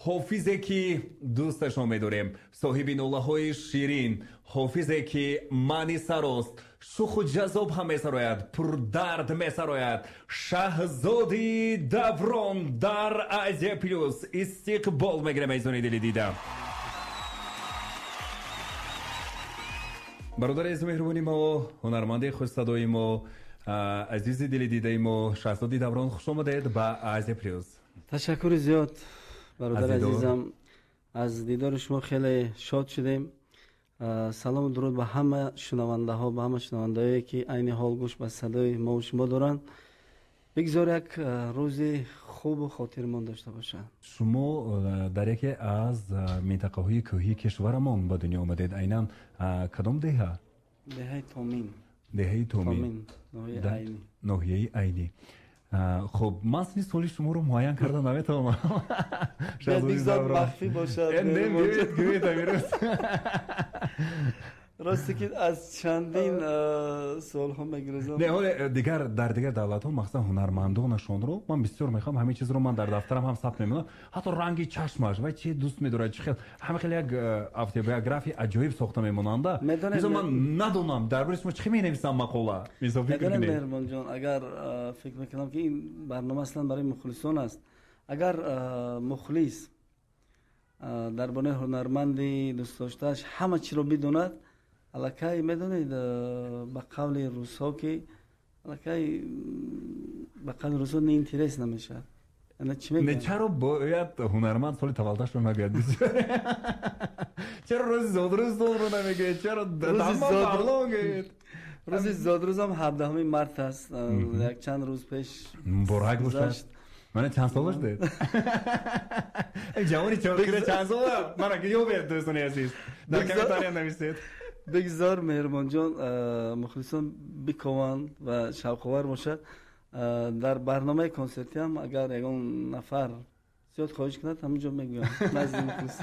Ҳофизе ки дӯсташон медорем, соҳиби нолаҳои ширин, ҳофизе ки маънисарост, шуху ҷаззоб ҳам месарояд, пурдард месарояд. Шаҳзоди Даврон дар Азия Плюс истиқбол мегирем, азизони дили дида. Бародари азизу меҳрубони мо, ҳунарманди хушсадои мо, азизи дили дидаи мо, Шаҳзоди Даврон, хуш омадед ба Азия Плюс. Ташаккури зиёд, бародари азизам, аз дидори шумо хеле шод шудем. Салому дуруд ба ҳама шунавандаҳо, ба ҳама шунавандаҳое ки айни ҳол гӯш ба садои мо ва шумо доранд. Бигзор як рӯзи хубу хотирмон дошта бошанд. Шумо дар яке аз минтақаҳои кӯҳии кишварамон ба дунё омадед. Айнан кадом деҳа? Деҳаи Томин. Деҳаи Томин, ноҳияи Айнӣ. Хуб, ман сини соли шуморо муайян карда наметавонам. Бигзор махфӣ бошад. Не, гӯед, гӯед, амирӯз. Росте ки аз чандин суолҳо мегурезам. Не, ҳоле дигар дар дигар давлатҳо махсусан ҳунармандонашонро ман бисёр мехоҳам, ҳамин чизро ман дар дафтарам ҳам сабт мемонам, ҳатто ранги чашмаш вай чи дӯст медорад, чи хел ҳама хеле як автобиографияи аҷоиб сохта мемонанда. Мисол ман надонам дар бораи шумо чӣ менависам мақола. Мисол фикр кунед. Медонем, Меҳрубонҷон, агар фикр мекунам ки ин барнома аслан барои мухлисон аст. Агар мухлис дар бораи ҳунарманди дӯстдоштааш ҳама чиро бидонад, аллакай медонед, ба қавли русҳо ки аллакай ба қавли русҳо неинтерес намешавад. Не, чаро бояд ҳунарманд соли таваллудашро нагӯяд? Чаро рӯзи зодрӯзтонро намегӯяд? Чаро гӯед? Рӯзи зодрӯзам 17 март аст, якчанд рӯз пеш. Муборак бошад. Мана чанд сола шудед? Ҷавони чорхира чанд сола? Мана ёбед, дӯстони азиз, дар комментария нависед. Бигзор, Меҳрубонҷон, мухлисон бикованд ва шавқовар бошад. Дар барномаи консертиам агар ягон нафар зиёд хоҳиш кунад, ҳамон ҷо мегӯям назди мухлис.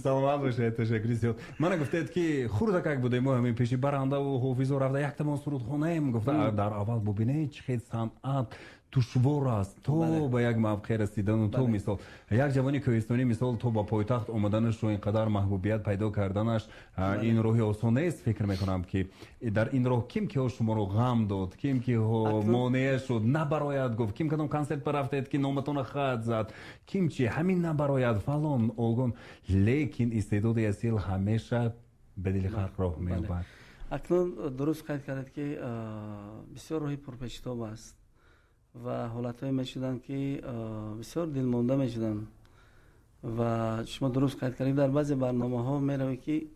Саломат бошед, ташаккури зиёд. Мана гуфтед ки хурдакак будем мо, ҳамин пеши барандаву ҳофизо рафта яктамон сурудхонаем, гуфта дар аввал бубинед чӣ хел санъат душвор аст то ба як мавқеъ расидану то мисол як ҷавони кӯҳистонӣ мисол то ба пойтахт омаданашу ин қадар маҳбубият пайдо карданаш ин роҳи осон нест. Фикр мекунам ки дар ин роҳ ким киҳо шуморо ғам дод, ким киҳо монеа шуд, набарояд гуфт, ким кадом консерт барафтед ки номатона хат зад, ким чи ҳамин набарояд фалон огон, лекин истеъдоди асил ҳамеша ба дили халқ роҳ меёбад. Акнун дуруст қайд кардед ки бисёр роҳи пурпечитоб аст ва ҳолатҳое мешуданд ки бисёр дилмонда мешуданд. Ва шумо дуруст қайд кардед, дар баъзе барномаҳо меравӣ ки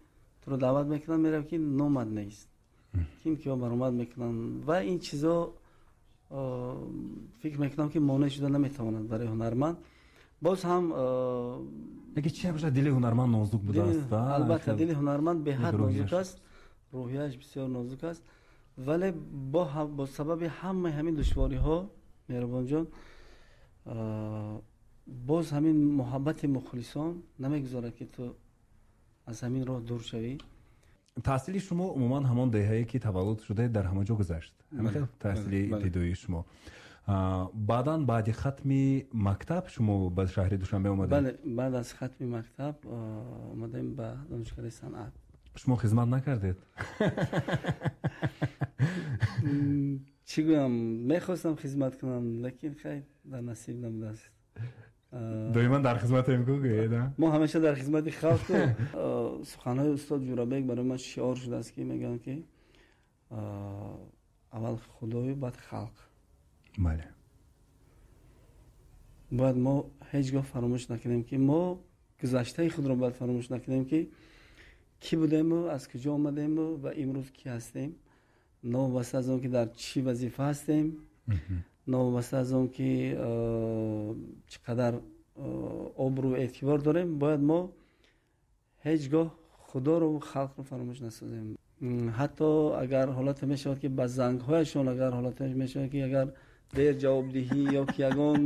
туро даъват мекунанд, меравӣ ки номад нест, ким киҳо баромад мекунанд ва ин чизо фикр мекунам ки монеъ шуда наметавонад барои ҳунарманд. Боз ҳам лекин чи бошад, дили ҳунарманд нозук будааст. Албатта, дили ҳунарманд беҳад нозук аст, рӯҳияш бисёр нозук аст, вале бо сабаби ҳамаи ҳамин душвориҳо, Меҳрубонҷон, боз ҳамин муҳаббати мухлисон намегузорад ки ту аз ҳамин роҳ дур шавӣ. Таҳсили шумо умуман ҳамон деҳае ки таваллуд шудаед дар ҳамон ҷо гузашт? Ҳамин таҳсили ибтидоии шумо. Баъдан баъди хатми мактаб шумо ба шаҳри Душанбе омадед? Бале, баъд аз хатми мактаб омадем ба донишкадаи санъат. Шумо хизмат накардед? Чӣ гӯям, мехостам хизмат кунам, лекин хай дар насиб набудааст. Доиман дар хизматем ку гӯед? Мо ҳамеша дар хизмати халқ. Суханҳои устод Ҷӯрабек барои ман шиор шудааст ки мегӯянд ки аввал худою баъд халқ. Бале, бояд мо ҳеҷ гоҳ фаромӯш накунем ки мо гузаштаи худро бояд фаромӯш накунем ки кӣ будему, аз куҷо омадему ва имрӯз кӣ ҳастем. Новобаста аз он ки дар чӣ вазифа ҳастем, новобаста аз он ки чӣ қадар обрӯ эътибор дорем, бояд мо ҳеҷ гоҳ худоро халқро фаромӯш насозем. Ҳатто агар ҳолате мешавад ки ба зангҳояшон, агар ҳолате мешавад ки агар дер ҷавоб диҳӣ ё ки ягон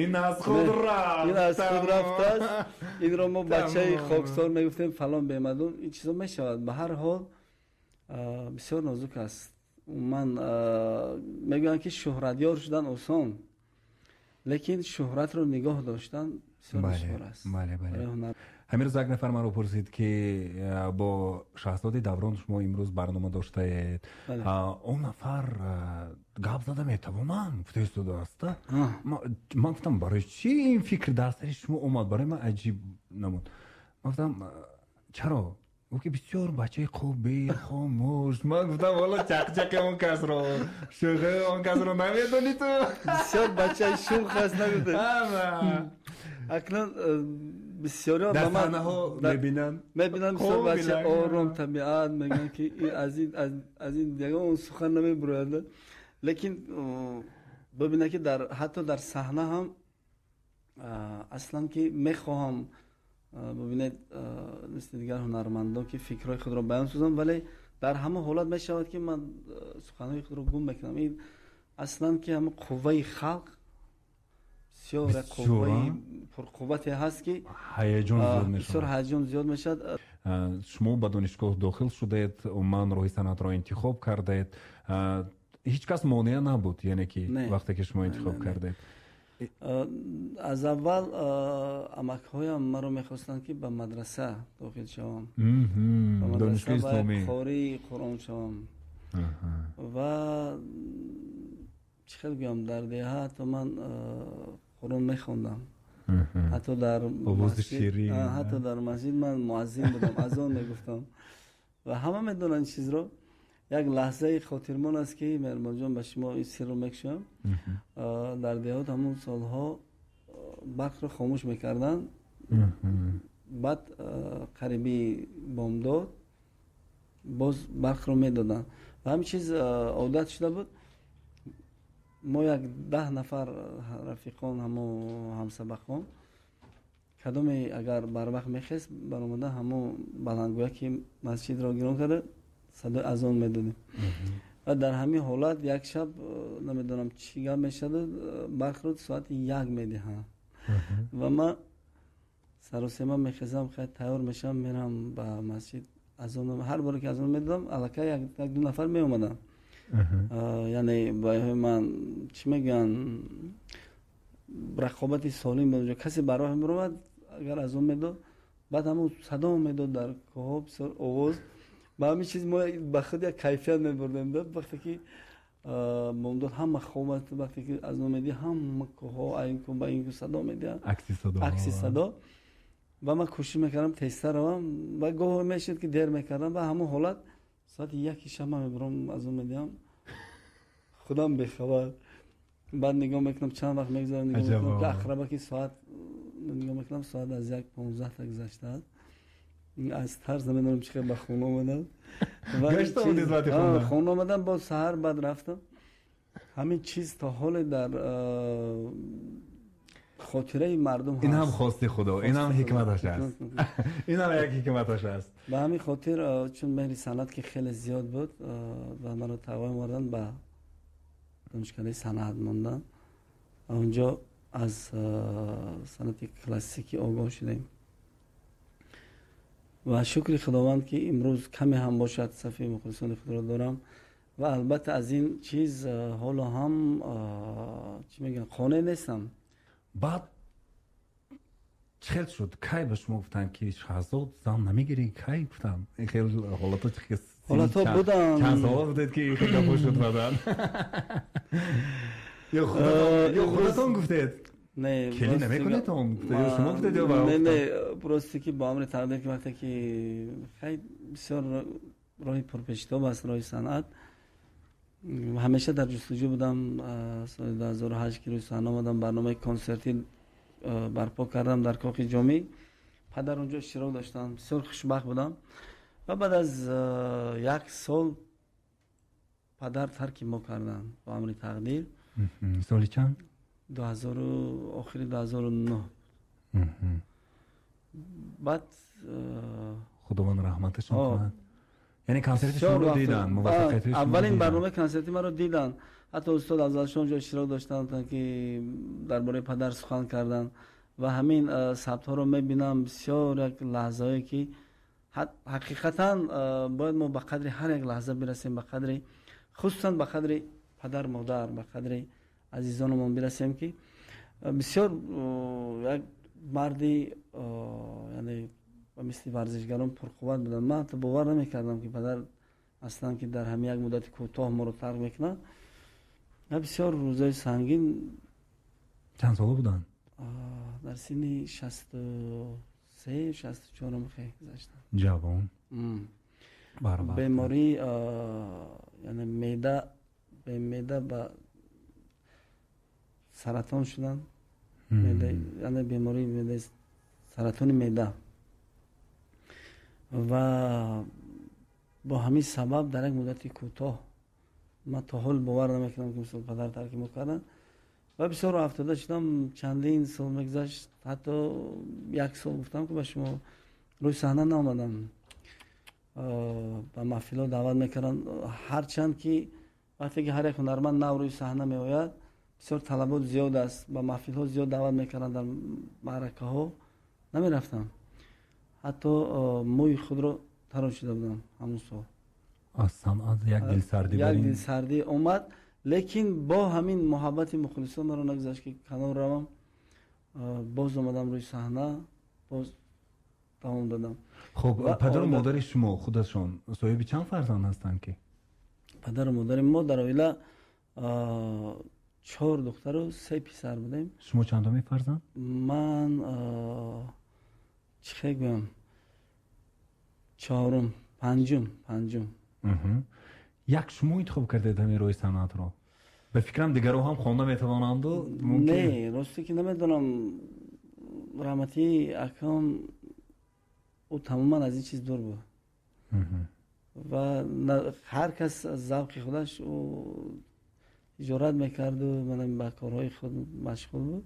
ин аз худ рафт, ин аз худ рафтааст, инро мо бачаи хоксор мегуфтем, фалон бемадун, ин чизо мешавад. Ба ҳар ҳол бисёр нозук аст. Ман мегӯям ки шӯҳратёр шудан осон, лекин шӯҳратро нигоҳ доштан бисёр душвор аст. Бале, бале. Ҳамин рӯз як нафар маро пурсид, ки бо Шаҳзоди Даврон шумо имрӯз барнома доштаед. Он нафар гап зада метавонам, гуфта истодааст. Ман гуфтам, барои чӣ ин фикр дар сари шумо омад? Барои ман аҷиб намуд. Ман гуфтам, чаро? Гуфт, ки бисёр бачаи қобил, хомӯш. Ман гуфтам, валло чақчақи он касро, шӯхии он касро намедонӣ ту. Бисёр бачаи шӯх аст, нагуфтед. Акнун бисёриҳо дар саҳнаҳо мебинанд, мебинанд бисёр бачаи ором табиат, мегӯянд, ки аз ин ягон сухан намебурояд. Лекин бибинед, ки ҳатто дар саҳна ҳам аслан ки мехоҳам, бибинед, мисли дигар ҳунармандон, ки фикрҳои худро баён созам, вале дар ҳама ҳолат мешавад, ки ман суханҳои худро гум мекунам. Ин аслан ки ҳама қувваи халқ бисёр қувваи пурқуввате ҳаст, ки ҳаяҷон зиёд мешавад, бисёр ҳаяҷон зиёд мешавад. Шумо ба донишгоҳ дохил шудаед, умуман роҳи санъатро интихоб кардаед. Ҳеҷ кас монеа набуд, яъне ки вақте ки шумо интихоб кардаед? Аз аввал амакҳоям маро мехостанд, ки ба мадраса дохил шавам, ба донишгоҳи исломӣ, қории Қуръон шавам. Ва чӣ хел гӯям, дар деҳа ҳатто ман Қуръон мехондам, ҳатто дар ҳатто дар масҷид ман муаззин будам, азон мегуфтам ва ҳама медонанд ин чизро. Як лаҳзаи хотирмон аст, ки Меҳрбонҷон, ба шумо ин сирро мекушам. Дар деҳот ҳамон солҳо барқро хомӯш мекарданд, баъд қариби бомдод боз барқро медоданд ва ҳамин чиз одат шуда буд. Мо як 10 нафар рафиқон, ҳамо ҳамсабақон, кадоме агар барвақт мехест, баромада ҳамо баландгӯя, ки масҷидро гирон карда, садои азон медодем. Ва дар ҳамин ҳолат як шаб, намедонам чӣ гап мешавад, барқро соати 1 медиҳанд ва ман саросема мехезам, хай тайёр мешавам, мерам ба масҷид азон. Ҳар боре ки азон медодам, аллакай як ду нафар меомаданд. Яъне баҳои ман, чӣ мегӯянд, рақобати солим буд. Касе ба роҳ меомад, агар азон медод, баъд ҳамон садо медод дар кӯҳҳо, бисёр овоз. Ба ҳамин чиз мо ба худ як кайфият мебурдем. Вақте ки бомдод ҳама хоб аст, вақте ки азон медиҳ, ҳама кӯҳҳо ин кӯ ба ин кӯ садо медиҳанд, акси садо. Ва ман кӯшиш мекардам тезтар равам ва гоҳо мешуд, ки дер мекардам. Ва ҳамон ҳолат соати 1 шаб ман мебурам, азон медиҳам, худам бехабар. Баъд нигоҳ мекунам, чанд вақт мегузарад, нигоҳ мекунам, ки ақрабаки соат нигоҳ мекунам, соат аз 1:15 гузаштааст. Аз тарс намедонам чӣ хел ба хона омадам. Хона омадам, боз саҳар баъд рафтам. Ҳамин чиз то ҳоле дар хотираи мардум ҳаст. Ин ҳам хости Худо, ин ҳам ҳикматаш аст, ин ҳам як ҳикматаш аст. Ба ҳамин хотир, чун меҳри санъат ки хеле зиёд буд ва маро тағоим оварданд, ба донишкадаи санъат мондам. Онҷо аз санъати классикӣ огоҳ шудем ва шукри Худованд, ки имрӯз каме ҳам бошад, сафи мухлисони худро дорам. Ва албатта аз ин чиз ҳоло ҳам, чӣ мегӯянд, қонеъ нестам. Баъд чӣ хел шуд? Кай ба шумо гуфтанд, ки Шаҳзод, зан намегирӣ? Кай гуфтанд? Ин хел ҳолатҳо чӣ ҳолатҳо буданд? Чанд сола будед, ки ин хел гапҳо шуд баъдан? Ё худатон гуфтед? Не, келин намекунед он? Ё шумо гуфтед, ё не, не, просто ки бо амри тақдир, ки вақте ки хай бисёр роҳи пурпечитоб аст роҳи санъат, ҳамеша дар ҷустуҷӯ будам. Соли 2008 ки рӯи саҳна омадам, барномаи консертӣ барпо кардам дар Кохи Ҷомӣ. Падар онҷо иштирок доштанд, бисёр хушбахт будам. Ва баъд аз як сол падар тарки мо карданд бо амри тақдир. Соли чанд? Охири 2009. Баъд Худованд раҳматашон кунад. Яъне консерти шуморо диданд, муваффақиятҳои шуморо? Аввалин барномаи консерти маро диданд. Ҳатто устод Афзалшоҳ онҷо иштирок доштанд, ки дар бораи падар сухан карданд. Ва ҳамин сабтҳоро мебинам, бисёр як лаҳзаҳое, ки ҳақиқатан бояд мо ба қадри ҳар як лаҳза бирасем, ба қадри, хусусан ба қадри падар, модар, ба қадри азизонамон бирасем, ки бисёр як Марди, яъне ба мисли варзишгарон пурқувват буданд. Ман ҳатто бовар намекардам, ки падар аслан ки дар ҳамин як муддати кӯтоҳ моро тарк мекунад. Бисёр рӯзои сангин. Чанд сола буданд? Дар синни 63, 64 хеле гузаштанд. Ҷавон. Беморӣ, яъне меъда ба саратон шуданд. Яъне бемории меъда, саратони меъда. Ва бо ҳамин сабаб дар як муддати кӯтоҳ ман то ҳол бовар намекунам, ки мисол падар тарки мо карданд. Ва бисёр афтода шудам, чандин сол мегузашт, ҳатто як сол гуфтам, ки ба шумо рӯи саҳна наомадам. Ба маҳфилҳо даъват мекарданд. Ҳарчанд ки вақте ки ҳар як ҳунарманд нав рӯи саҳна меояд, бисёр талабот зиёд аст, ба маҳфилҳо зиёд даъват мекарданд, дар маъракаҳо намерафтам. Ҳатто мӯи худро тарошида будам ҳамон сол. Аз санъат як дилсардӣ як дилсардӣ омад, лекин бо ҳамин муҳаббати мухлисон маро нагузашт, ки канор равам. Боз омадам рӯи саҳна, боз давом додам. Хуб, падару модари шумо худашон соҳиби чанд фарзанд ҳастанд ки? Падару модари мо дар оила 4 духтару 3 писар будем. Шумо чандуми фарзанд? Ман чӣ хел гӯям, чорум, панҷум. Як шумо интихоб кардед ҳамин роҳи санъатро? Ба фикрам дигарро ҳам хонда метавонанду? Не, росте ки намедонам. Раҳматии акам ӯ тамоман аз ин чиз дур буд ва ҳар кас аз завқи худаш ӯ тиҷорат мекарду ба корҳои худ машғул буд.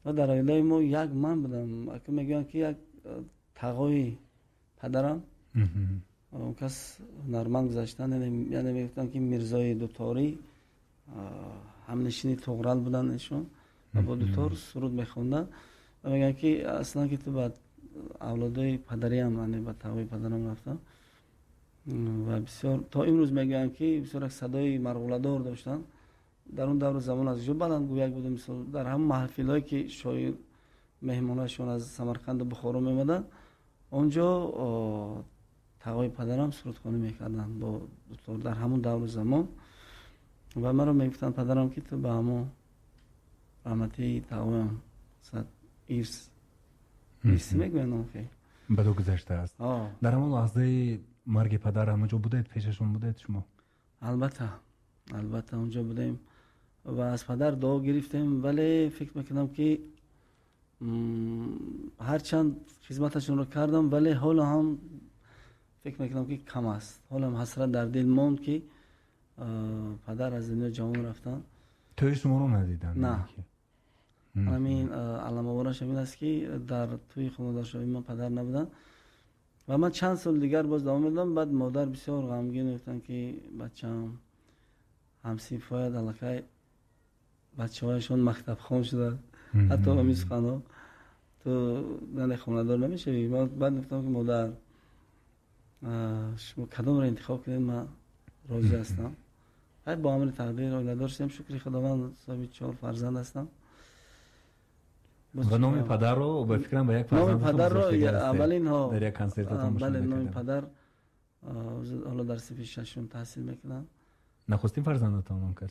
Ва дар оилаи мо як ман будам. Ака мегӯянд, ки як тағои падарам, он кас ҳунарманд гузаштанд, яъне мегуфтанд, ки Мирзои дуторӣ, ҳамнишини Туғрал буданд эшон ва бо дутор суруд мехонданд. Ва мегӯянд, ки аслан ки ту ба авлодои падариам, яъне ба тағои падарам рафтам. Ва бисёр то имрӯз мегӯянд, ки бисёр як садои марғуладор доштанд. Дар он давру замон аз ҷо баландгӯяк будам. Мисол дар ҳамон маҳфилҳое ки шоир меҳмонашон аз Самарқанду Бухоро меомаданд, он ҷо тағои падарам сурудхонӣ мекарданд бо дутор дар ҳамон давру замон. Ва маро мегуфтанд падарам, ки ту ба ҳамон раҳматии тағоям ирс ирсӣ мегӯянд он хел. Ба ду гузаштааст. Дар ҳамон лаҳзаи марги падар ҳамонҷо будед, пешашон будед шумо? Албатта, албатта, онҷо будем ва аз падар дуо гирифтем, вале фикр мекунам, ки ҳарчанд хизматашонро кардам, вале ҳоло ҳам фикр мекунам, ки кам аст. Ҳоло ҳам ҳасрат дар дил монд, ки падар аз дунё ҷавон рафтанд. Тӯи шуморо надиданд? На, ҳамин аламовораш ҳамин аст, ки дар тӯи хонадоршавии ман падар набуданд. Ва ман чанд сол дигар боз давом медодам. Баъд модар бисёр ғамгин гуфтанд, ки бачаам, ҳамсинфояд аллакай бачаҳояшон мактабхон шуда, ҳатто ҳамин суханҳо, ту яъне хонадор намешавӣ. Ман баъд гуфтам, ки модар, шумо кадомро интихоб кунед, ман розӣ ҳастам. Хай, бо амри тақдир оиладор шудем, шукри Худованд, соҳиби чор фарзанд ҳастам. Ва номи падарро ба фикрам ба як номи падарро аввалинҳо дар як консертатон. Бале, номи падар ҳоло дар синфи шашум таҳсил мекунанд. Нахустин фарзандатон он кас?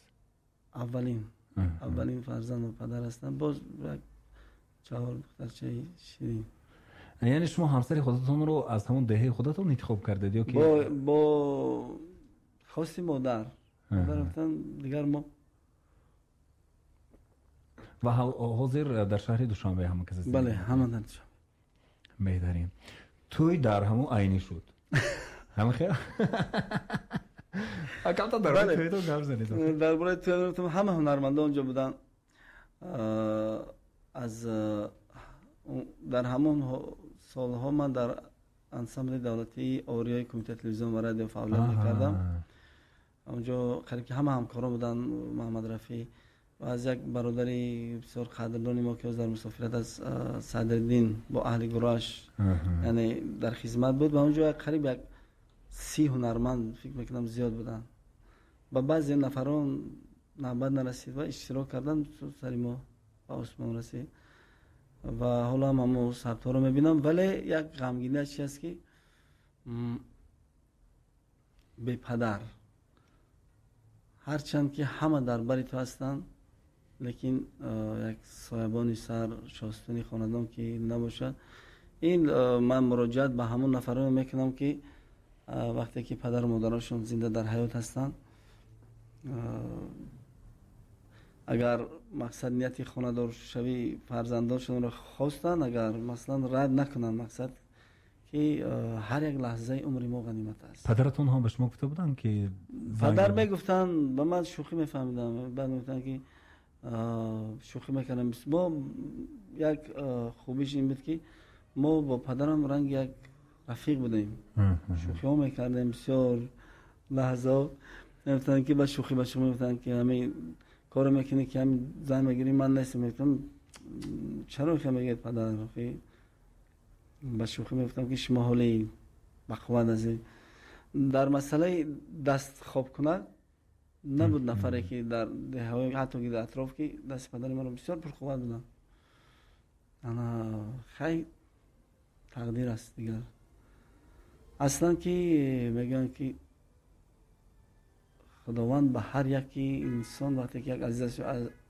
Аввалин фарзанду падар ҳастам. Боз як чаҳор духтарчаи ширин. Яъне шумо ҳамсари худатонро аз ҳамон деҳаи худатон интихоб кардед ё ки? Бо хости модар. Модар гуфтанд, дигар мо Ва ҳозир дар шаҳри Душанбе ҳама кас? Бале, ҳама дар Душанбе. Беҳтарин. Тӯй дар ҳамон Айнӣ шуд, ҳама хел? Камтар дар бораи тӯйтон гап занед. Дар бораи тӯй ҳама ҳунармандон онҷо буданд. Аз дар ҳамон солҳо ман дар ансамбли давлатии Ориёи Кумитаи телевизион ва радио фаъолият мекардам. Онҷо қариб ки ҳама ҳамкорон буданд, Муҳаммад Рафӣ ва аз як бародари бисёр қадрдони мо, ки ҳозир дар мусофират аст, Садриддин, бо аҳли гурӯҳаш, яъне дар хизмат буд. Ва онҷо қариб як 30 ҳунарманд, фикр мекунам, зиёд буданд. Ба баъзе нафарон навбат нарасид ва иштирок карданд, сари мо ба осмон расид. Ва ҳоло ҳам ҳамон сабтҳоро мебинам, вале як ғамгиниаш чи аст, ки бепадар, ҳарчанд ки ҳама дар бари ту ҳастанд, лекин як соябони сар, шостуни хонадон ки набошад. Ин ман муроҷиат ба ҳамон нафарое мекунам, ки вақте ки падару модарашон зинда дар ҳаёт ҳастанд, агар мақсад нияти хонадоршавии фарзандоншонро хостанд, агар масалан рад накунанд, мақсад ки ҳар як лаҳзаи умри мо ғанимат аст. Падаратон ҳам ба шумо гуфта буданд, ки падар мегуфтанд, ба ман шӯхӣ мефаҳмидам, баъд мегуфтанд, ки шӯхӣ мекардам. Мо як хубиш ин буд, ки мо бо падарам ранги як рафиқ будем, шӯхиҳо мекардем. Бисёр лаҳзаҳо мегуфтанд, ки ба шӯхӣ ба шӯхӣ мегуфтанд, ки ҳамин коро мекунӣ, ки ҳамин зан мегирӣ, ман нестам. Мегуфтам, чаро хе мегӯед, падар? Ба шӯхӣ мегуфтам, ки шумо ҳоли бақувват ҳастед. Дар масъалаи даст хоб кунад набуд нафаре, ки дар деҳаҳои, ҳатто ки дар атроф, ки дасти падари маро бисёр пурқувват буданд. Ана хай, тақдир аст дигар. Аслан ки мегӯянд, ки Худованд ба ҳар яки инсон вақте ки як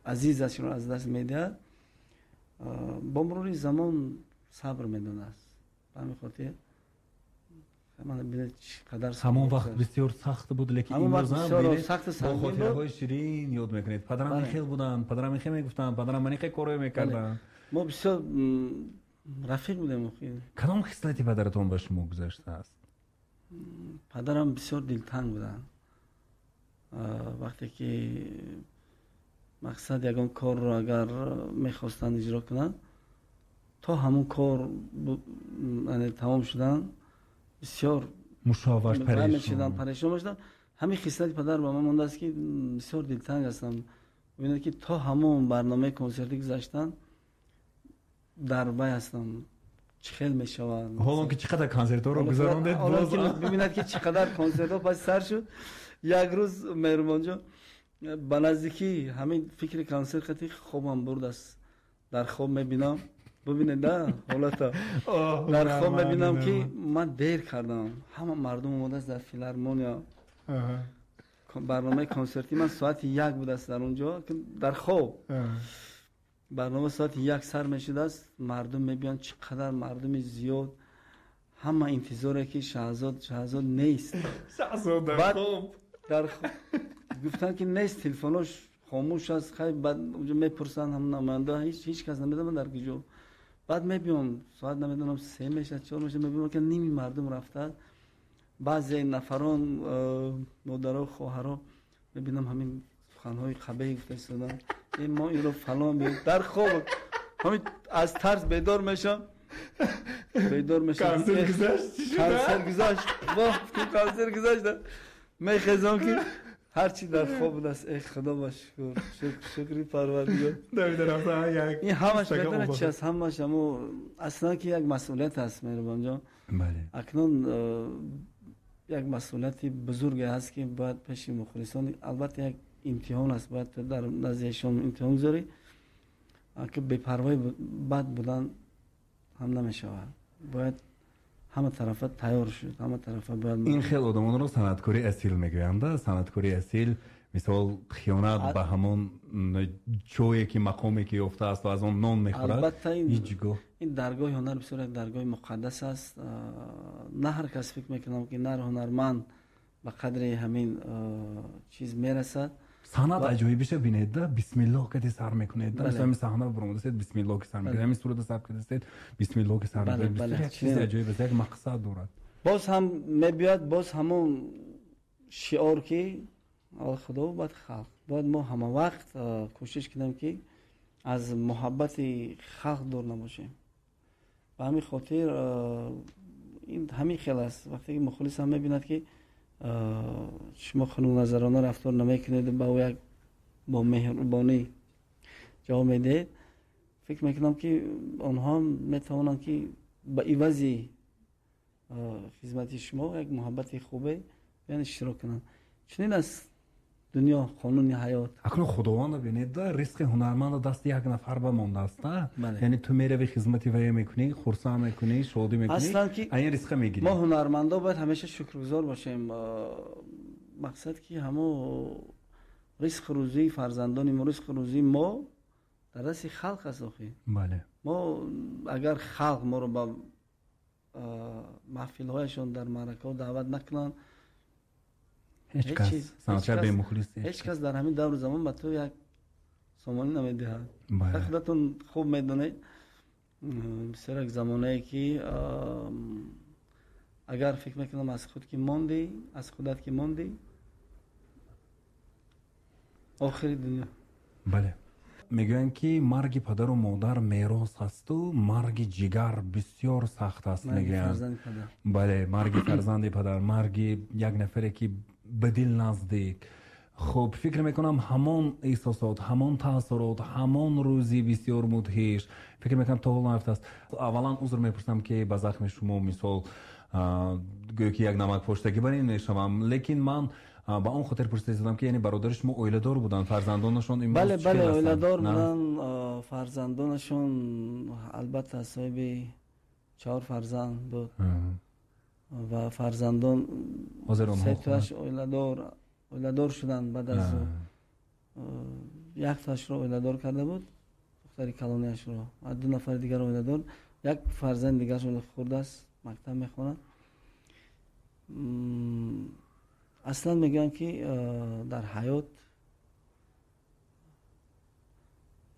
азизашро аз даст медиҳад, бо мурури замон сабр медонад. Ба ҳамин хотир ҳамон вақт бисёр сахт буд, лекин имрӯз ҳам бо хотираҳои ширин ёд мекунед. Падарам ин хел буданд, падарам ин хел мегуфтанд, падарам ман ин хел корҳое мекарданд. Мо бисёр рафиқ будем. Кадом хислати падаратон ба шумо гузаштааст? Падарам бисёр дилтанг буданд. Вақте ки мақсад ягон корро агар мехостанд иҷро кунанд, то ҳамон кор тамом шудан бисёр мушавваш, мешуданд, парешон мешуданд. Ҳамин хислати падар ба ман мондааст, ки бисёр дилтанг ҳастам. Бибинед, ки то ҳамон барномаи консертӣ гузаштан дар вай ҳастам, чӣ хел мешавад. Ҳолон ки чӣ қадар консертҳоро гузарондед. Бибинад, ки чӣ қадар консертҳо паси сар шуд. Як рӯз, Меҳрубонҷон, ба наздикӣ ҳамин фикри консерт қати хобам бурдааст. Дар хоб мебинам, бибинед да ҳолата, дар хоб мебинам, ки ман дер кардам, ҳама мардум омадааст дар филармония. Барномаи консертӣ ман соати 1 будааст дар он ҷо. Дар хоб барнома соати 1 сар мешудааст, мардум мебиёнд, чӣ қадар мардуми зиёд, ҳама интизоре, ки Шаҳзод, Шаҳзод нест. Шаҳзод дар хоб. Дар гуфтанд, ки нест, телефонош хомӯш аст. Хай, баъд онҷо мепурсанд ҳам намоянда, ҳеҷ кас намедонад дар куҷо. Баъд мебиём, соат намедонам 3 мешавад, 4 мешавад, мебинам, ки ними мардум рафтааст. Баъзе нафарон, модаро, хоҳаро мебинам, ҳамин суханҳои қабеҳ гуфта истоданд, мо инро фалон. Дар хоб ҳамин аз тарс бедор мешавам, бедор мешавам. Консерт гузашт. Консерт гузашт, воҳ, консерт гузашт. Мехезам, ки ҳарчи дар хоб будааст. Эй Худо, ба шукр, шукри Парвардигор. Ин ҳамаш медонад чи аст? Ҳамаш ҳамо аслан ки як масъулият аст, Меҳрубонҷон. Акнун як масъулияти бузурге ҳаст, ки бояд пеши мухлисон, албатта, як имтиҳон аст, бояд дар назди эшон имтиҳон гузорӣ, ки бепарвои бад будан ҳам намешавад. Бояд ҳама тарафа тайёр шуд, ҳама тарафа бояд. Ин хел одамонро санъаткори асил мегӯянд. Санъаткори асил, мисол, хиёнат ба ҳамон ҷое ки, мақоме ки ёфтааст ва аз он нон мехӯрад. Албатта, ҳеҷ гоҳ. Ин даргоҳи ҳунар бисёр як даргоҳи муқаддас аст. На ҳар кас, фикр мекунам, ки на ҳар ҳунарманд ба қадри ҳамин чиз мерасад. Санъат аҷоибиша бинед, да, бисмиллоҳ кади сар мекунед, да, ҳамин саҳна баромадастед, бисмиллоҳ ки сар мекунед, ҳамин сурата сабт кардастед, бисмиллоҳ ки сар мекунед. Бисёр як чизи аҷоиб аст, як мақсад дорад. Боз ҳам мебиёд, боз ҳамон шиор, ки аввал Худо, баъд халқ. Бояд мо ҳама вақт кӯшиш кунем, ки аз муҳаббати халқ дур набошем. Ба ҳамин хотир ин ҳамин хел аст. Вақте ки мухлис ҳам мебинад, ки шумо хунукназарона рафтор намекунед, ба ӯ як бо меҳрубонӣ ҷавоб медиҳед, фикр мекунам, ки онҳо метавонанд, ки ба ивази хизмати шумо як муҳаббати хубе яъне иштирок кунанд. Чунин аст. дунё, қонуни ҳаёт. Акнун Худованд бинед, ризқи ҳунарманд дасти як нафар ба мондааст. Яъне ту мерави, хизмати вай мекунӣ, хурсанд мекунӣ, шодӣ мекунӣ, ин ризқа мегирӣ. Мо ҳунармандо бояд ҳамеша шукргузор бошем. Мақсад ки ҳамо ризқу рӯзии фарзандони мо, ризқу рӯзии мо дар дасти халқ аст охи. Мо агар халқ моро ба маҳфилҳояшон дар маъракаҳо даъват накунанд, ҳеҷ кас дар ҳамин давру замон ба ту як сомонӣ намедиҳад. Худатон хуб медонед, бисёр як замонае ки агар фикр мекунам аз худ ки мондӣ, аз худат ки мондӣ, охири дунё. Бале, мегӯянд ки марги падару модар мерос асту марги ҷигар бисёр сахт аст, мегӯянд. Бале, марги фарзанди падар, марги як нафаре ки ба дил наздик. Хуб, фикр мекунам ҳамон эҳсосот, ҳамон таъсурот, ҳамон рӯзи бисёр мудҳиш, фикр мекунам то ҳол нарафтааст. Аввалан узр мепурсам ки ба захми шумо мисол гӯё ки як намакпоштагӣ бар ин мешавам, лекин ман ба он хотир пурсида задам ки яъне бародари шумо оиладор буданд, фарзандонашон имрӯз? Бале, бале, оиладор буданд, фарзандонашон албатта соҳиби 4 фарзанд буд ва фарзандон сетоаш оиладор шуданд. Баъд аз яктоашро оиладор карда буд, духтари калониашро, ва 2 нафари дигар оиладор, як фарзанди дигарашон хурдааст, мактаб мехонад. Аслан мегӯям ки дар ҳаёт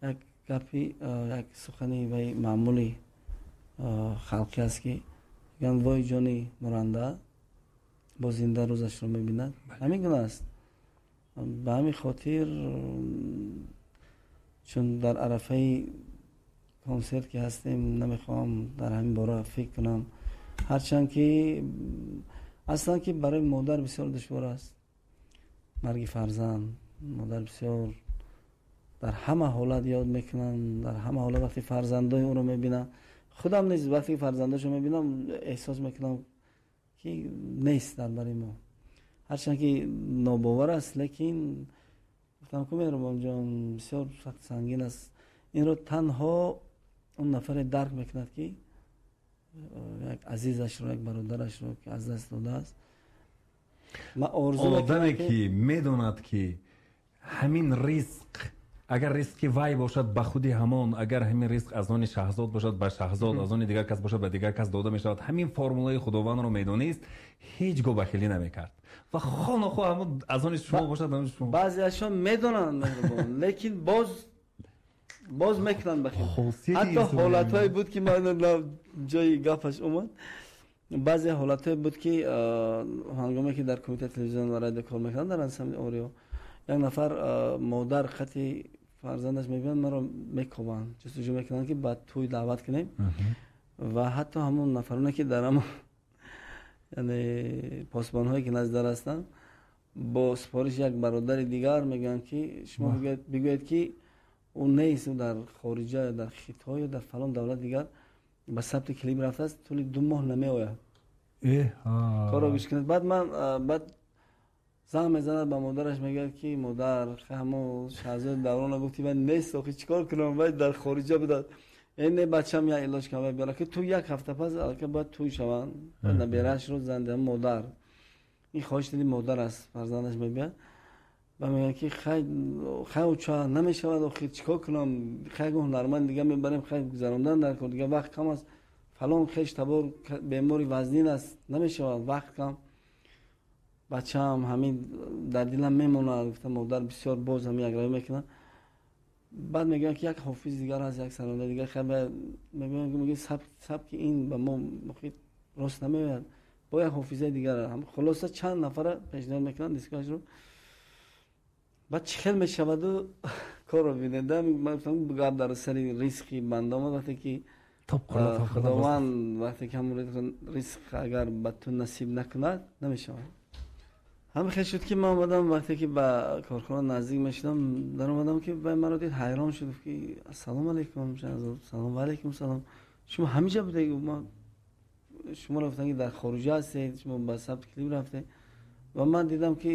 як гапи, як сухани вай маъмули халқӣ аст ки мегӯянд вой ҷони муранда бо зинда рӯзашро мебинад. Ҳамин гуна аст. Ба ҳамин хотир чун дар арафаи консерт ки ҳастем, намехоҳам дар ҳамин бора фикр кунам, ҳарчанд ки аслан ки барои модар бисёр душвор аст марги фарзанд. Модар бисёр дар ҳама ҳолат ёд мекунанд, дар ҳама ҳолат вақти фарзандои ӯро мебинанд. Худам низ вақте фарзандошро мебинам эҳсос мекунам ки нест дар бари мо, ҳарчанд ки нобовар аст, лекин гуфтам ку Меҳрубонҷон, бисёр сахт сангин аст. Инро танҳо он нафаре дарк мекунад ки як азизашро, як бародарашро ки аз даст додааст. Одаме ки медонад ки ҳамин ризқ, агар ризқи вай бошад ба худи ҳамон, агар ҳамин ризқ аз они Шаҳзод бошад ба Шаҳзод, аз они дигар кас бошад ба дигар кас дода мешавад, ҳамин формулаи Худовандро медонист, ҳеҷ гоҳ бахилӣ намекард ва хонохоҳ ҳамон аз они шумо бошад, ҳамон шумо. Баъзеашон медонанд Меҳрубон, лекин боз мекунанд бахил. Ҳатто ҳолатҳое буд ки ман ҷои гапаш омад, баъзе ҳолатҳое буд ки ҳангоме ки дар кумитаи телевизион ва радио кор мекардам дар ансамбли Ориё, як нафар модар хати фарзандаш мебинанд, маро мекобанд, ҷустуҷӯ мекунанд ки ба тӯй даъват кунем ва ҳатто ҳамон нафароне ки дар ҳамон яъне посбонҳое ки назди дар ҳастанд, бо супориши як бародари дигар мегӯянд ки шумо бигӯед ки ӯ нест, ӯ дар хориҷа ё дар Хитой ё дар фалон давлат дигар ба сабти клип рафтааст, тӯли 2 моҳ намеояд. Корро гӯш кунед. Баъд ман баъд занг мезанад ба модараш, мегӯяд ки модар, ҳамо Шаҳзод Даврона гуфти ман нест, охи чӣ кор кунам, вай дар хориҷа будад. Не бачам, як илоҷ кун, вай биёра ки ту як ҳафта пас аллакай бояд тӯй шаванд. Набераашро зан диҳам модар. Ин хоҳиш дили модар аст, фарзандаш мебиёд ва мегӯяд ки хай уча намешавад, охи чӣ кор кунам, хай ҳунарманд дига мебарем, хай гузарондан дар кор, дига вақт кам аст, фалон хеш табор бемори вазнин аст, намешавад, вақт кам. Бачаам ҳамин дар дилам мемонад, гуфта модар бисёр боз ҳамин якравӣ мекунад. Баъд мегӯянд ки як ҳофиз дигар ҳаст, як саронда дигар, хай мегӯянд сабки ин ба мо рост намеояд, бо як ҳофизаи дигар. Хулоса чанд нафара пешниҳод мекунанд дискашро. Баъд чӣ хел мешаваду корро бинед. Ман гуфтам гап дар сари ризқи банда омад, вақте ки Худованд вақте ки ҳамон ризқ агар ба ту насиб накунад намешавад. Ҳамин хел шуд ки ман омадам, вақте ки ба корхона наздик мешудам, даромадам ки вай маро дид, ҳайрон шуд, гуфт ки ассалому алайкум Шаҳзод. Салом ва алайкум салом. Шумо ҳамиҷа будед? Ман шуморо гуфтам ки дар хориҷа ҳастед, шумо ба сабти клип рафтед. Ва ман дидам ки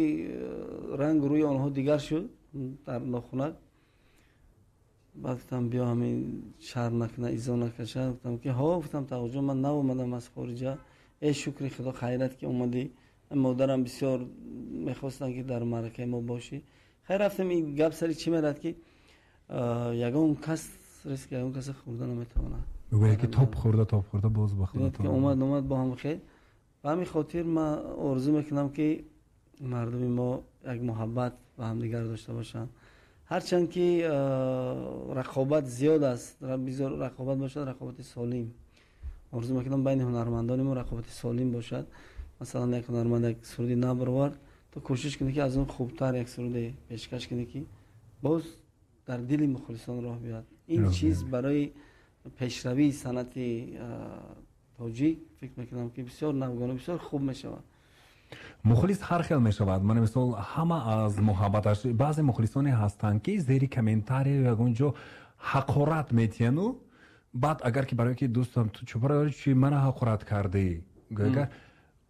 Ранг рӯи онҳо дигар шуд дар нохунак. Баъд гуфтам, биё, ҳамин шарм накуна, изо накаша. Гуфтам ки ҳо, гуфтам, тағоҷон, ман нав омадам аз хориҷа. Э, шукри Худо, хайрат ки омадӣ. Модарам бисёр мехостанд, ки дар маъракаи мо бошӣ. Хайр, рафтем. Ин гап сари чӣ мерад, ки ягон кас риски ягон каса хӯрда наметавонад. Мегӯяд ки топ хӯрда, топ хӯрда, боз ба худатон омад, омад бо ҳам хел. Ба ҳамин хотир ман орзу мекунам, ки мардуми мо як муҳаббат ба ҳамдигар дошта бошанд, ҳарчанд ки рақобат зиёд аст. Бизор рақобат бошад, рақобати солим. Орзу мекунам, байни ҳунармандони мо рақобати солим бошад. Масалан, як ҳунарманд як суруди нав баровард, ту кӯшиш кунӣ, ки аз он хубтар як суруде пешкаш кунӣ, ки боз дар дили мухлисон роҳ биёяд. Ин чиз барои пешравии санъати тоҷик, фикр мекунам, ки бисёр навгона, бисёр хуб мешавад. Мухлис ҳар хел мешавад. Мана мисол, ҳама аз муҳаббаташ, баъзе мухлисоне ҳастанд, ки зери комментария ягон ҷо ҳақорат метиҳану баъд агар ки барое ки дӯстам, ту чупара чи мана ҳақорат кардӣ, агар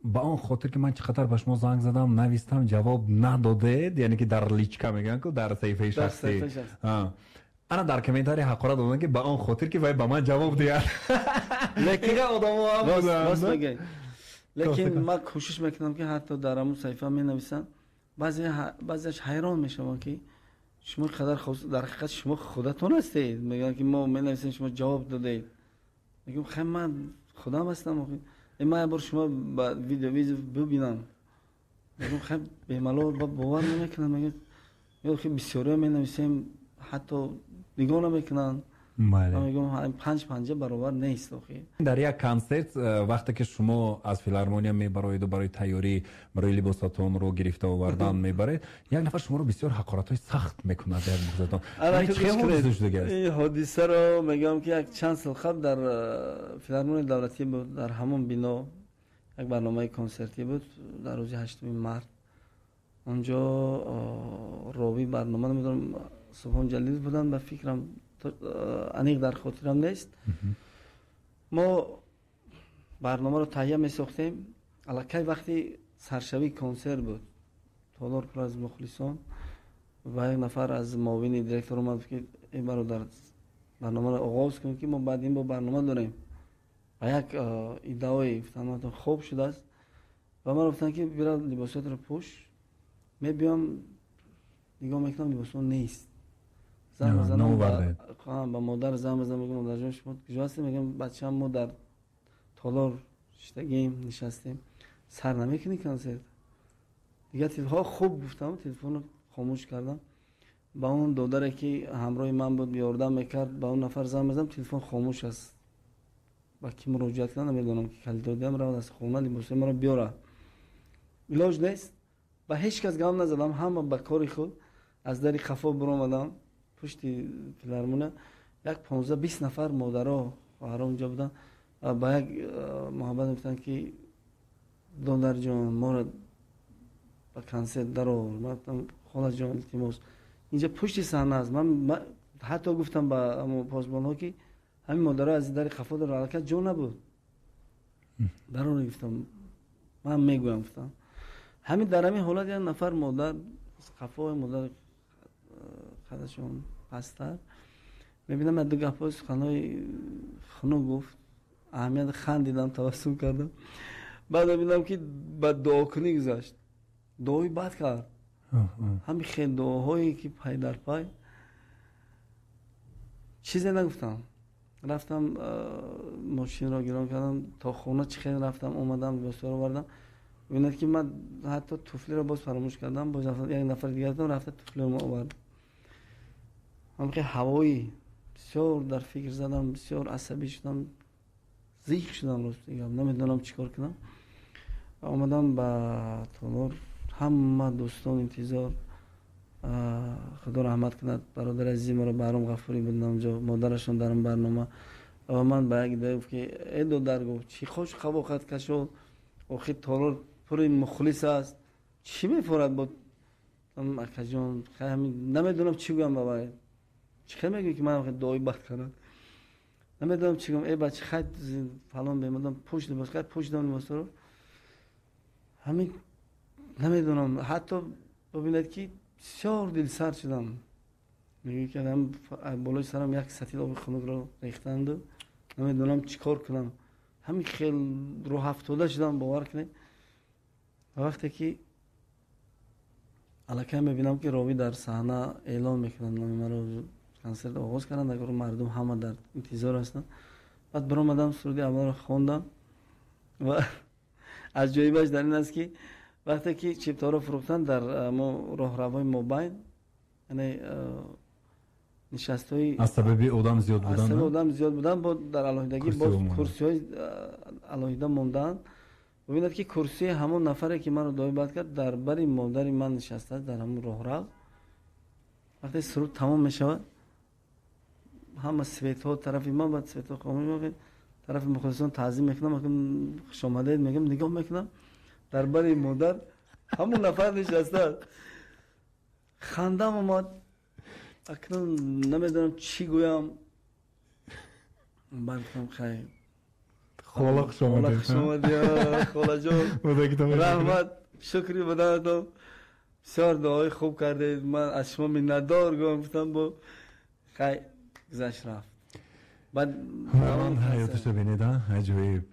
ба он хотир ки ман чӣ қадар ба шумо занг задам, навистам, ҷавоб надодед, яъне ки дар личка мегӯянд ку, дар саҳифаи шахсӣ, ана дар комментария ҳақорат доданд, ки ба он хотир ки вай ба ман ҷавоб диҳад. Лекин одамо ҳам. Лекин ман кӯшиш мекунам, ки ҳатто дар ҳамун саҳифа менависам, баъзеаш ҳайрон мешаванд, ки шумо қадар, дар ҳақиқат шумо худатон ҳастед. Мегӯянд, ки мо менависем, шумо ҷавоб додед. Мегӯям, хай, ман худам ҳастам. Ман як бор шумо ба видео бибинам. Мегӯям, хай, бемалол, бовар намекунам. Мегӯям, бисёриҳо менависем, ҳатто нигоҳ намекунанд. Мегӯям, панҷ панҷа баробар нест охи. Дар як консерт, вақте ки шумо аз филармония мебароеду барои тайёрӣ, барои либосатонро гирифта овардан мебаред, як нафар шуморо бисёр ҳақоратҳои сахт мекунад. Як мухлисатон. Ин ҳодисаро мегӯям, ки як чанд сол қабл дар филармонияи давлатӣ буд, дар ҳамон бино як барномаи консертӣ буд дар рӯзи 8 март. Онҷо ровии барнома, намедонам, Субҳон Ҷалилов буданд, ба фикрам, аниқ дар хотирам нест. Мо барномаро таҳия месохтем. Аллакай вақти саршавии консерт буд, толор пур аз мухлисон, ва як нафар аз муовини директор омад, ки э бародар, барномаро оғоз кун, ки мо баъд ин бо барнома дорем. Ва як иддаое гуфтанд, хоб шудааст. Ва маро гуфтанд, ки бира, либосотро пӯш. Мебиём, нигоҳ мекунам, либосҳо нест. Занг мезанам ба модар, занг мезанам, мегӯям: «Модарҷон, шумо куҷо ҳастед?» Мегӯям: «Бачаам, мо дар толор шиштагем, нишастем, сар намекунӣ консерт дигар?» Телефон хуб гуфтам, телефонро хомӯш кардам. Ба он додаре, ки ҳамроҳи ман буд, ёрдам мекард, ба он нафар занг мезанам, телефон хомӯш аст. Ба кӣ муроҷиат кардам, намедонам, ки калидодиам равад аз хона либосҳои маро биёрад. Илоҷ нест, ба ҳеҷ кас гап назадам, ҳама ба кори худ. Аз дари қафо биромадам пушти филармония, як 15-20 нафар модаро, хоҳаро унҷо буданд. Ба як муҳаббат гуфтанд, ки додарҷон, моро ба консерт дарор. Ман гуфтам: «Холаҷон, илтимос, инҷа пушти саҳна аст». Ман ҳатто гуфтам ба посбонҳо, ки ҳамин модаро аз дари қафо дар аллакай ҷо набуд, дароне. Гуфтам, ман мегӯям, гуфтам. Ҳамин дар ҳамин ҳолат як нафар модар, қафои модар, қадашон пасттар мебинам, як ду гапҳои, суханҳои хунук гуфт. Аҳамият хандидам, табассум кардам. Баъд мебинам, ки ба дуокунӣ гузашт, дуои бад кард. Ҳамин хел дуоҳое, ки пай дар пай. Чизе нагуфтам, рафтам, мошинро гирон кардам, то хона чӣ хел рафтам, омадам, либосҳоро овардам. Бибинад, ки ман ҳатто туфлиро боз фаромӯш кардам. Боз як нафари дигар рафта, туфлиро овард. Ҳамхел ҳавоӣ бисёр дар фикр задам, бисёр асабӣ шудам, зиқ шудам. Рости гап, намедонам чӣ кор кунам. Омадам ба толор, ҳама дӯстон интизор. Худо раҳмат кунад бародари азизи моро, Баҳром Ғафурӣ буд онҷо, модарашон дар он барнома. Ва ман ба як идоя гуфт, ки э додар, гуфт, чӣ хош қабоқат кашол, охир толор пури мухлис аст, чӣ мефорад? Бо акаҷон, намедонам чӣ гӯям ба вай. Чӣ хел мегӯӣ, ки ман дуои бад кардам? Намедонам чӣ гӯям. Э бача, хай, фалон бемадам, пӯш либос. Хай, пӯшидам либосҳоро. Ҳамин намедонам, ҳатто Бибинед ки бисёр дилсард шудам. Мегӯям ки одам болои сарам як сатил оби хунукро рехтанду намедонам чӣ кор кунам. Ҳамин хел рӯҳафтода шудам, бовар кунед. Ва вақте ки аллакай мебинам ки ровӣ дар саҳна эълон мекунанд номи маро, консерт оғоз карданд, агар мардум ҳама дар интизор ҳастанд. Баъд баромадам, суруди аввалро хондам ва аз ҷоибаш дар ин аст ки вақте ки чиптаҳоро фурӯхтанд дар мо роҳравҳои мобайн, яъне нишастҳои аз сабаби одам зиёд будан, аз сабаби одам зиёд будан, бо дар алоҳидагӣ боз курсиҳои алоҳида мондаанд. Бибинед ки курсии ҳамон нафаре ки маро дуои бад кард дар бари модари ман нишастааст дар ҳамон роҳрав. Вақте суруд тамом мешавад, ҳама светҳо тарафи ман, баъд светҳо хомӯш мешавад, тарафи мухлисон таъзим мекунам, хуш омадед мегӯям, нигоҳ мекунам дар бари модар ҳамон нафар нишастааст. Хандам омад, акнун намедонам чӣ гӯям. Баъд гуфтам хайр, хола хуш омадед, хуш омадед холаҷон, раҳмат, шукри буданатон, бисёр дуои хуб кардед, ман аз шумо миннатдор гӯям. Гуфтам бо хайр, гузашт рафт. Баъд ҳаёташро бинед, аҷоиб.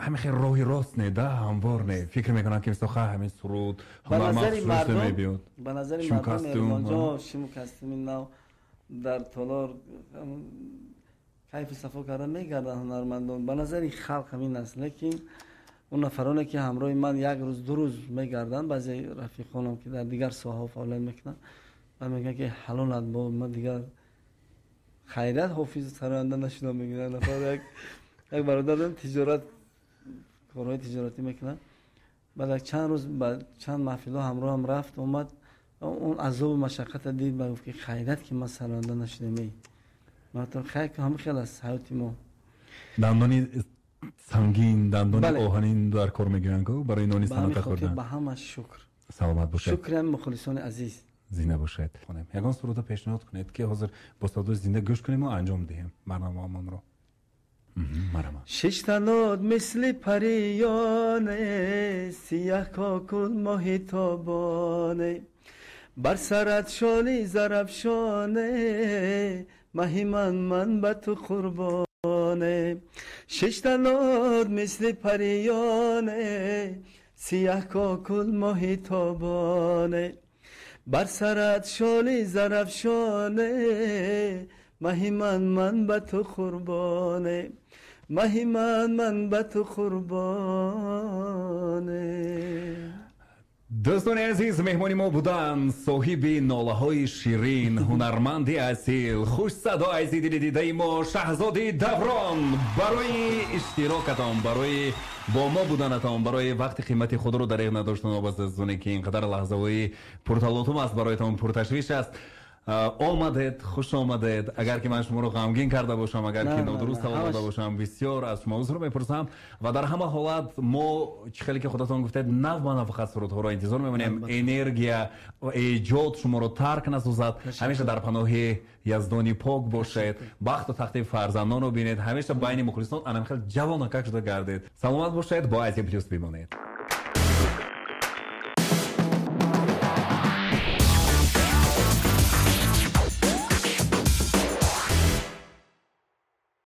Ҳамин хел роҳи рост не, да ҳамвор не. Фикр мекунам ки мисол ҳамин суруд ҳунарманд мебиёд. Ба назари мардум Эрмонҷон шиму костюми нав дар толор кайфу сафо карда мегарданд ҳунармандон. Ба назари халқ ҳамин аст, лекин он нафароне ки ҳамроҳи ман як рӯз ду рӯз мегарданд, баъзе рафиқонам ки дар дигар соҳаҳо фаъолият мекунанд, баъд мегӯянд ки ҳалолат бо ман дигар хайрият ҳофиз сароянда нашудам. Мегӯянд нафар як бародар дорам тиҷорат, корҳои тиҷоратӣ мекунад. Баъд як чанд рӯз ба чанд маҳфилҳо ҳамроҳам рафт омад, он азобу машаққатро дид ва гуфт ки хайрият ки ман сароянда нашудам. Ман гуфтам хайр, ҳамин хел аст ҳаёти мо. Дандони сангин, дандони оҳанин дар кор мегиранд барои нони санъат хӯрдан. Ба ҳама шукр. Саломат бошед. Шукри ҳам мухлисони азиз. Зинда бошед. Ягон сурудро пешниҳод кунед ки ҳозир бо садои зинда гӯш кунем ва анҷом диҳем барномаамонро. Шиштанот мисли париёне, сиёҳ кокул моҳи тобоне, бар сарат шоли зарафшоне, маҳи ман ман ба ту қурбоне. Шиштанот мисли париёне, сиёҳ кокул моҳи тобоне, бар сарат шоли зарафшоне, маҳи ман ман ба ту қурбоне, маҳи ман ман ба ту қурбоне. Дӯстони азиз, меҳмони мо буданд соҳиби нолаҳои ширин, ҳунарманди асил, хушсадо азизи дили дидаи мо Шаҳзоди Даврон. Барои иштирокатон, барои бо мо буданатон, барои вақти қимати худро дареғ надоштан, аз оне ки ин қадар лаҳзаҳои пурталотум аст, бароятон пурташвиш аст, омадед, хуш омадед. Агар ки ман шуморо ғамгин карда бошам, агар ки нодуруст савол дода бошам, бисёр аз шумо узр мепурсам. Ва дар ҳама ҳолат мо чӣ хеле ки худатон гуфтед, нав ба нав фақат сурудҳоро интизор мемонем. Энергия ва эҷод шуморо тарк насозад. Ҳамеша дар паноҳи яздони пок бошед, бахту тахти фарзандонро бинед, ҳамеша байни мухлисон анам хел ҷавонакак шуда гардед. Саломат бошед, бо Азия Плюс бимонед.